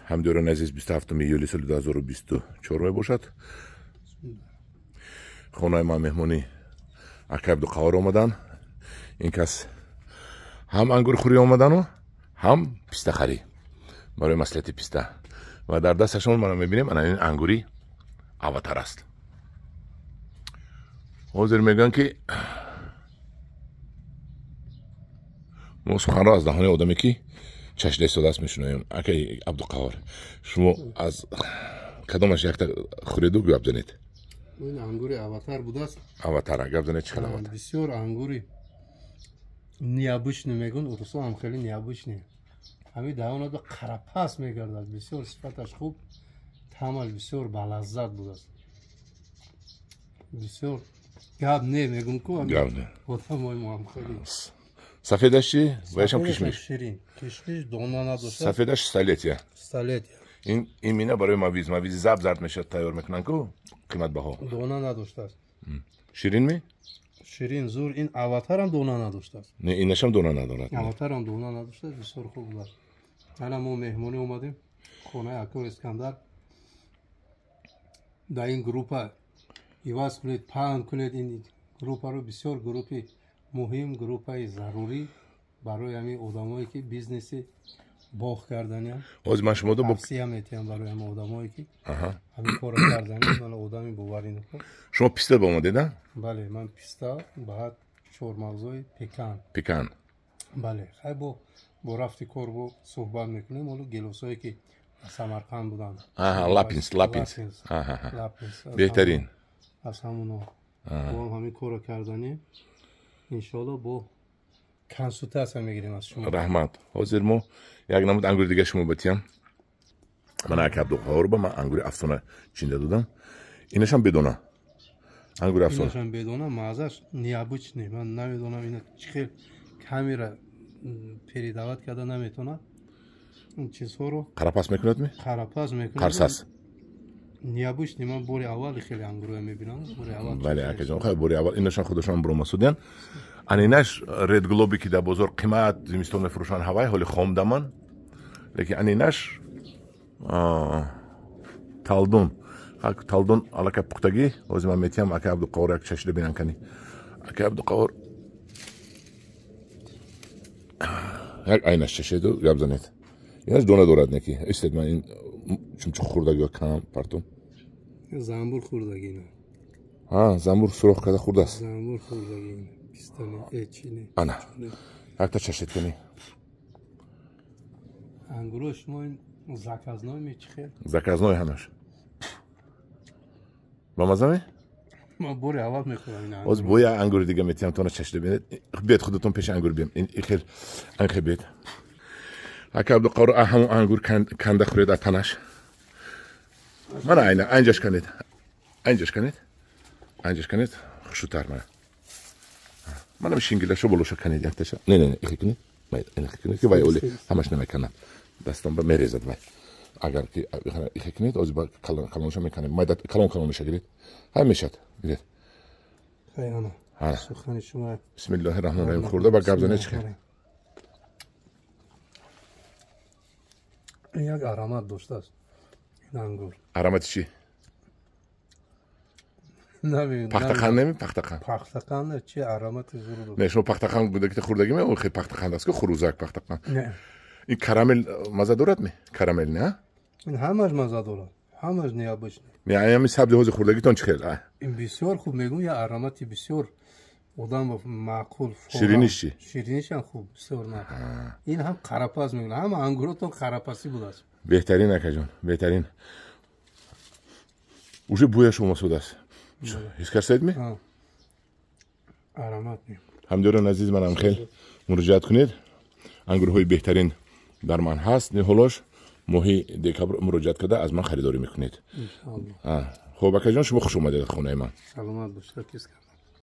Ҳамдиёрони азиз, 27 июли соли 2024 мебошад. Хонаи ман меҳмонӣ ака Абдуқаҳор омаданд. Ин кас ҳам ангурхӯрӣ омадану ҳам пистахарӣ барои маслиҳати писта. Ва дар дасташон мана мебинем, ана ин ангури Аватар аст. Ҳозир мегӯянд, ки мо суханро аз даҳони одаме, ки чашида истодааст, мешунавем. Акаи Абдуқаҳор, шумо аз кадомаш якта хӯреду гап занед? Ин ангури Аватар будааст. Аватара гап занед, чӣ хел Аватар? Бисёр ангури необычный мегӯн урусо, ҳам хеле необычный. Ҳамин даҳонато қарапас мегардад. Бисёр сифаташ хуб, таъмаш бисёр балаззат будааст. Бисёр гап не мегӯм ку, одамои мо ҳам хеле. Сафедаш чи? Ваяшам кишмиш. Ширин. Кишмиш дона надошт. Сафедаш Столетия. Столетия. Ин имина барои мавиз, мавизи заб зард мешавад, тайёр мекунанд ку, қиматбаҳо. Дона надоштааст. Ширин ми? Ширин, зур. Ин Аватарам дона надоштааст. Не, инашам дона надорад. Аватарам дона надоштааст, бисёр хуб будааст. Ана мо меҳмонӣ омадем хонаи ако Искандар. Дар ин группа иваз кунед, паҳн кунед ин группаро, бисёр группи муҳим, группаи зарурӣ барои ҳамин одамое, ки бизнеси боғ карданиям. Ҳозир ман шумо тавсия метиҳам барои ҳамин одамое, ки ҳамин корро карданиям. Ман одами боварӣ. Шумо писта ба омадед, а? Бале, ман писта, баъд чормағзои пекан. Пекан. Бале, хай, бо рафти кор бо суҳбат мекунем. Ҳоло гелосое, ки Самарқанд буданд. Лапинс, Лапинс беҳтарин. Аз ҳамуно бо ҳамин корро карданем. Иншоалло, бо консултатсия мегирем аз шумо. Раҳмат. Ҳозир мо як намуд ангури дига шумо батиям. Мана, ака Абдуқаҳор, ба ман ангури Афсона чинда додам. Инашам бедона, ангури Афсона. Инашам бедона, маззаш необычный. Ман намедонам, ина чӣ хел камера передавать карда наметавонад ин чизҳоро. Қарапас мекунад ми? Қарапас мекунад. Қарсас. Необычный. Ман бори аввал хеле ангурое мебинам, бори аввал. Бале, акаҷон, хай, бори аввал инашон худашон буромасудиян. Ан инаш Ред Глоби, ки дар бозор қимат зимистон мефурӯшанд, ҳавай ҳоли хом даман, лекин ан инаш Талдун, Талдун аллакай пухтагӣ. Ҳозир ман метиҳам ака Абдуқаҳор, як чашида бинан. Кани, ака Абдуқаҳор, як айнаш чашеду гап занед. Инаш дона дорад, неки истед, ман ин чумчуқ хӯрдагиё кам партум. Замбур хӯрдагӣ ина. А, замбур сурох карда хӯрдааст. Замбур хӯрдагӣ ина. Пистане, э, Ана, якта чашед, кани. Ангурои шумо ин заказной ми, чӣ хел? Заказной ҳамаш. Ба маза ми? Ман бори аввал мехӯрам ин. Ҳозир бо як ангури дига метиҳам, тона чашида бинед. Биед, худатон пеши ангур бием. Ин хел анхе биед. Ака Абдуқаҳор, ҳамон ангур канда хӯред аз танаш. Мана, айна айнҷаш канед, айнҷаш канед, айнҷаш канед, хушрӯтар. Мана, манам шингилашо болоша канед якташа. Не, не, ихе кунед, ихе кунед, ки вай оли ҳамаш намеканад, дастон ба мерезад вай. Агар ки ихе кунед, ози калоноша меканем, майда калон калоноша гиред, ҳай, мешад, гиред. Сухани шумо. Бисмиллоҳи раҳмони раҳим, хӯрда ба гап занед, чӣ хел. Як аромат доштааст ин ангур. Аромати чӣ? Пахтақанд неми, пахтақанд? Пахтақанд чи аромати зур дошт. Не, шумо пахтақанд будагита хӯрдагӣ ме? Хел пахтақанд аст ку, хурӯзак пахтақанд. Ин карамел маза дорад ми? Карамел не? Ин ҳамаш маза дорад, ҳамаш необычный. Не, ами сабзи ҳозир хӯрдагитон чӣ хел? Ин бисёр хуб мегӯм, як аромати бисёр одам маъқул. Шириниш чӣ? Ширинишам хуб, бисёр маъқул. Ин ҳам қарапас мегӯям, ҳама ангуротон қарапасӣ будааст. Беҳтарин, акаҷон, беҳтарин. Уже бӯяш омасудааст, ҳис кардед ми? Аромат. Ҳамдиёрон азиз, манам хел муроҷиат кунед, ангурҳои беҳтарин дар ман ҳаст. Ниҳолош моҳи декабр муроҷиат карда, аз ман харидорӣ мекунед. Хуб, акаҷон, шумо хуш омадед хонаи ман. Саломат бошед.